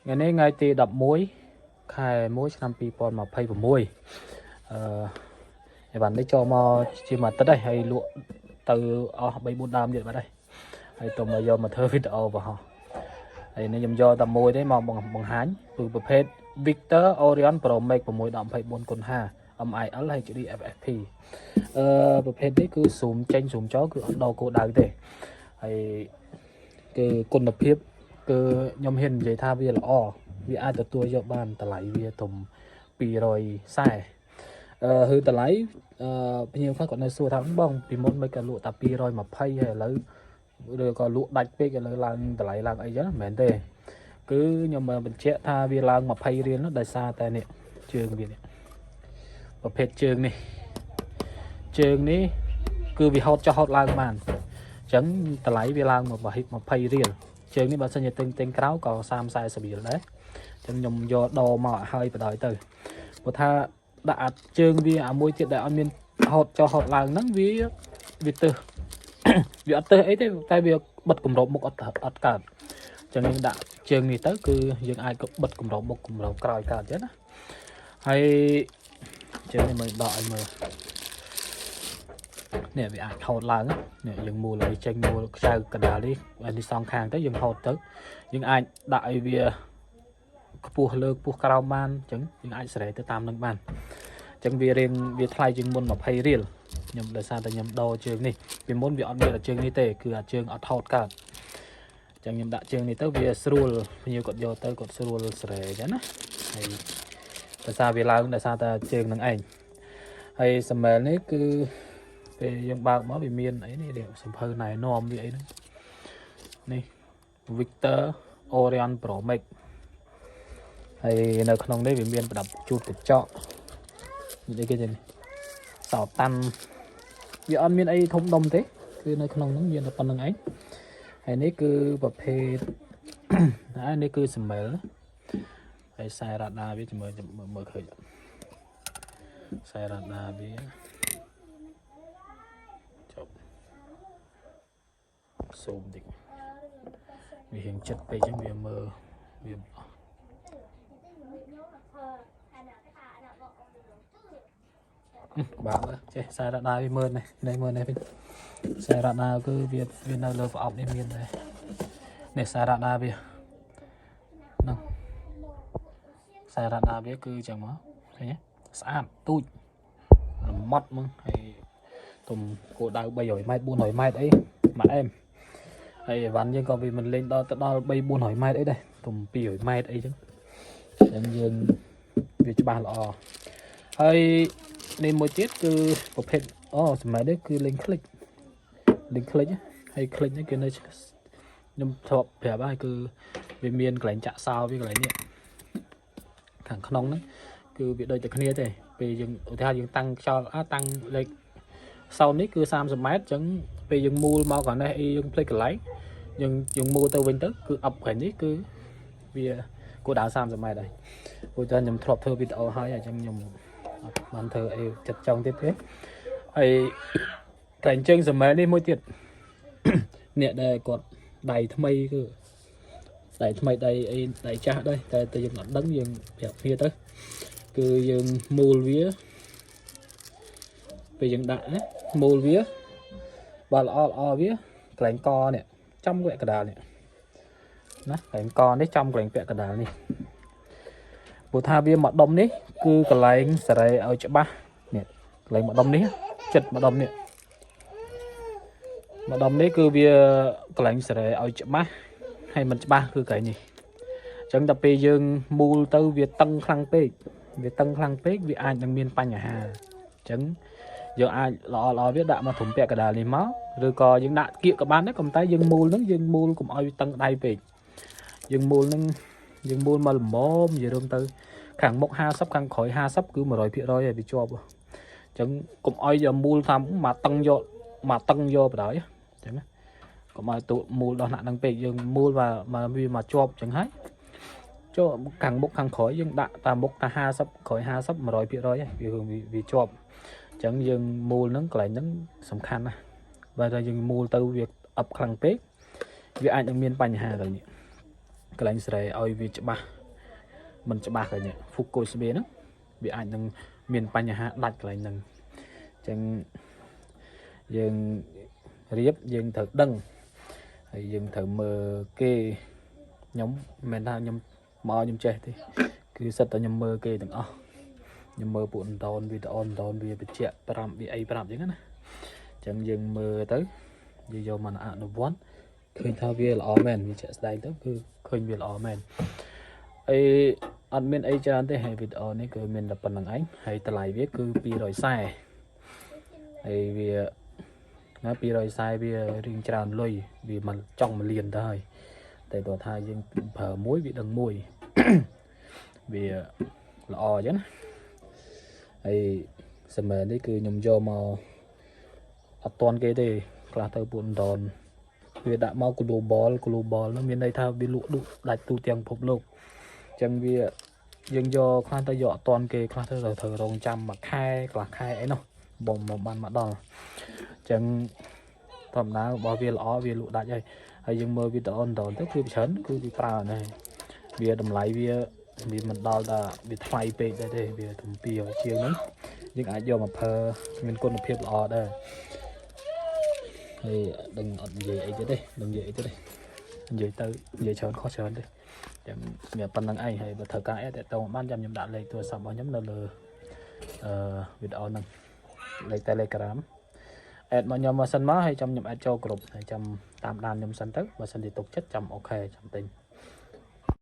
ថ្ងៃនេះថ្ងៃទី11ខែ1ឆ្នាំ2026អឺអីវ៉ាន់នេះចូលមកជាមួយអាទិត្យហើយហើយលក់ទៅអស់3 4ដើមទៀតបាត់ហើយហើយទៅមកយកមកធ្វើវីដេអូបង្ហោះហើយនេះខ្ញុំយកតែមួយទេមកបង្ហាញគឺប្រភេទ Victor Orion Pro Max 6 24គុណ5 MIL HD FFP អឺប្រភេទនេះគឺ zoom ចេញ zoom ចូលគឺអត់ដល់គោលដៅទេហើយគឺគុណភាពគឺខ្ញុំហ៊ាននិយាយថាវាល្អវាអាចទទួលយកបានតម្លៃវាទំ240អឺគឺតម្លៃអឺភ្ញៀវខ្លះគាត់នៅសួរថាបងពីមុនមិនក៏លក់តែ220ហើយឥឡូវឬក៏លក់ដាច់ពេកឥឡូវឡើងតម្លៃឡើងអីចឹងមិនមែនទេគឺខ្ញុំបញ្ជាក់ថាវាឡើង20រៀលនោះដោយសារតែនេះជើងវានេះប្រភេទជើងនេះ ជើងនេះគឺវាហត់ចុះហត់ឡើងបានអញ្ចឹងតម្លៃវាឡើងមក20រៀលជើងនេះបើសិនជាទិញទិញក្រៅក៏30 40រៀលដែរអញ្ចឹងខ្ញុំយកដមកឲ្យហើយបដ ாய் ទៅព្រោះថាដាក់អាជើងវាអាមួយទៀតដែលអត់មានហត់ចុះហត់ឡើងហ្នឹងវាវាទើស វាអត់ទើសអីទេតែវាបិទគម្របមុខអត់អត់កើតអញ្ចឹងយើងដាក់ជើងនេះទៅគឺយើងអាចក៏បិទគម្របមុខគម្របក្រោយកើតអញ្ចឹងណាហើយជើងនេះមើលដកឲ្យមើល នេះវាអាចថតឡើងនេះយើងមូលឲ្យចេញមូលខ្ចៅកណ្ដាលនេះនេះសងខាងទៅយើងថតទៅយើងអាចដាក់ឲ្យវាខ្ពស់លើខ្ពស់ក្រោមបានអញ្ចឹងយើងអាចសេរីទៅតាមនឹងបានអញ្ចឹងវារៀងវាថ្លៃជាងមុន20រៀលខ្ញុំដោយសារតែខ្ញុំដូរជើងនេះពីមុនវាអត់មានតែជើងនេះទេគឺអាជើងអត់ថតកើតអញ្ចឹងខ្ញុំដាក់ជើងនេះទៅវាស្រួលភ្ញៀវគាត់យកទៅគាត់ស្រួលសេរីអញ្ចឹងណាហើយដោយសារវាឡើងដោយសារតែជើងនឹងឯងហើយសម្មែលនេះគឺ ពេលយើងបើកមកវាមានអីនេះសំភៅណែនាំវាអីហ្នឹងនេះ Victor Orion Pro Max ហើយនៅក្នុងនេះវាមានប្រដាប់ជូតកញ្ចក់មានអីគេទេនេះសោតាន់វាអត់មានអីធំដុំទេគឺនៅក្នុងហ្នឹងមានតែប៉ុណ្្នឹងឯងហើយនេះគឺប្រភេទ ហើយនេះគឺសម្មែលហើយខ្សែរ៉ាដាវាមើលមើលឃើញខ្សែរ៉ាដាវា ចប់សូមតិចវារៀងចិត្តពេកចឹងវាមើលវា បាទចេះខ្សែរ៉ាដាវាមើលនេះនេះមើលនេះវិញខ្សែរ៉ាដាគឺវាវានៅលើប្រអប់នេះមានដែរនេះខ្សែរ៉ាដាវាហ្នឹងខ្សែរ៉ាដាវាគឺចឹងមកឃើញទេស្អាតទូចរមត់ហ្មងហើយ ទុំគោលដៅ300ម៉ែត្រ400ម៉ែត្រអីមួយអែមហើយអីវ៉ាន់យើងក៏វាមិនលេងដល់ទៅដល់3 400ម៉ែត្រអីដែរទុំ200ម៉ែត្រអីចឹងអញ្ចឹងយើងវាច្បាស់ល្អហើយនេះមួយទៀតគឺប្រភេទអូសម័យនេះគឺលេងคลิกលេងคลิกហើយคลิกនេះគឺនៅខ្ញុំធ្លាប់ប្រាប់ហើយគឺវាមានកន្លែងចាក់សោវាកន្លែងនេះខាងក្នុងហ្នឹងគឺវាដូចតែគ្នាទេពេលយើងឧទាហរណ៍យើងតាំងខ្យល់អាតាំងលេខ សោននេះគឺ30ម៉ែត្រអញ្ចឹងពេលយើងមូលមកកណ្នេះអីយើងភ្លេចកន្លែងយើងយើងមូលទៅវិញទៅគឺអប់កន្លែងនេះគឺវាគោលដៅ30ម៉ែត្រហើយព្រោះតែខ្ញុំធ្លាប់ធ្វើវីដេអូហើយអញ្ចឹងខ្ញុំអត់បានធ្វើអីចិត្តចង់ទៀតទេហើយកន្លែងជើងសម័យនេះមួយទៀត អ្នកដែលគាត់ដៃថ្មីគឺដៃថ្មីដៃអីដៃចាស់ដែរតែតែយើងអត់ដឹងយើងប្រាប់គ្នាទៅគឺយើងមូលវាពេលយើងដាក់ណាមូលវាបើល្អល្អវាកន្លែងកនេះចំពាក់កណ្ដាលនេះណាកន្លែងកនេះចំកន្លែងពាក់កណ្ដាលនេះព្រោះថាវាមកដុំនេះគឺកន្លែងសេរីឲ្យច្បាស់នេះកន្លែងមកដុំនេះចិត្តមកដុំនេះមកដុំនេះគឺវាកន្លែងសេរីឲ្យច្បាស់ហើយមិនច្បាស់គឺកន្លែងនេះអញ្ចឹងដល់ពេលយើងមូលទៅវាតឹងខ្លាំងពេកវាតឹងខ្លាំងពេកវាអាចនឹងមានបញ្ហាអញ្ចឹង យើងអាចល្អល្អវាដាក់មកធំពាក់កណ្ដាលនេះមកឬក៏យើងដាក់គៀកក៏បានដែរក៏តែយើងមូលហ្នឹងយើងមូលកុំឲ្យវាតឹងដៃពេកយើងមូលហ្នឹងយើងមូលមកល្មមនិយាយរួមទៅខាងមុខ50ខាងក្រោយ50គឺ100%ហើយវាជាប់អញ្ចឹងកុំឲ្យយកមូលថាមកតឹងយកមកតឹងយកបណ្ដោយអញ្ចឹងណាកុំឲ្យទូមូលដល់ថ្នាក់ហ្នឹងពេកយើងមូលមកវាមកជាប់អញ្ចឹងហើយចូលខាងមុខខាងក្រោយយើងដាក់តាមមុខតា50ក្រោយ50 100%ហើយវាវាជាប់ ចឹងយើងមូលហ្នឹងកន្លែងហ្នឹងសំខាន់ណាស់បើថាយើងមូលទៅវាអឹបខ្លាំងពេកវាអាចនឹងមានបញ្ហាកន្លែងនេះ កន្លែងស្រែឲ្យវាច្បាស់មិនច្បាស់កន្លែងនេះ focus វាហ្នឹងវាអាចនឹងមានបញ្ហាដាច់កន្លែងហ្នឹងអញ្ចឹងយើងរៀបយើងត្រូវដឹងហើយយើងត្រូវមើលគេខ្ញុំមិនមែនថាខ្ញុំមកខ្ញុំចេះទេគឺសិតតែខ្ញុំមើលគេទាំងអស់ខ្ញុំមើលពួកដនវីដេអូដនវាបញ្ជាក់ប្រាប់វាអីប្រាប់អញ្ចឹងណាអញ្ចឹងយើងមើលទៅយើងយកមកអនុវត្តឃើញថាវាល្អមែនវាជាក់ស្ដែងទៅគឺឃើញវាល្អមែនអីអត់មានអីច្រើនទេហើយវីដេអូនេះគឺមានតែប៉ុណ្្នឹងឯងហើយតម្លៃវាគឺ240ហើយវាណា240វារៀងច្រើនលុយវាមិនចង់មួយលានទៅហើយតែតើថាយើងប្រើមួយវាដឹងមួយ វាល្អអញ្ចឹងណាហើយសម័យនេះគឺខ្ញុំយកមកអត់តន់គេទេខ្លះទៅពួកដនវាដាក់មក global global នោះមានន័យថាវាលក់ឌុដាច់ទូទាំងពិភពលោកអញ្ចឹងវាយើងយកខ្លះទៅយកអត់តន់គេខ្លះទៅត្រូវរងចាំមួយខែខ្លះខែអីនោះបំមកបានមកដល់អញ្ចឹងធម្មតារបស់វាល្អវាលក់ដាច់ហើយហើយយើងមើលវីដេអូដនទៅគឺច្រើនគឺវាប្រើហ្នឹងវាតម្លៃវាវាមិនដល់ដល់វាថ្លៃពេកដែរទេវាទំពីជាងហ្នឹងយើងអាចយកមកប្រើមានគុណភាពល្អដែរហើយដឹងអត់និយាយអីទៀតទេដឹងនិយាយអីទៀតទេនិយាយទៅនិយាយច្រើនខុសច្រើនទេចាំមានប៉ុណ្្នឹងឯងហើយបើត្រូវការអីតទៅបានចាំខ្ញុំដាក់លេខទូរស័ព្ទរបស់ខ្ញុំនៅលើអឺវីដេអូហ្នឹងលេខ Telegram add មកខ្ញុំមកសិនមកហើយចាំខ្ញុំ add ចូលក្រុមហើយចាំតាមដានខ្ញុំសិនទៅបើសិនជាទុកចិត្តចាំ OK ចាំទិញ។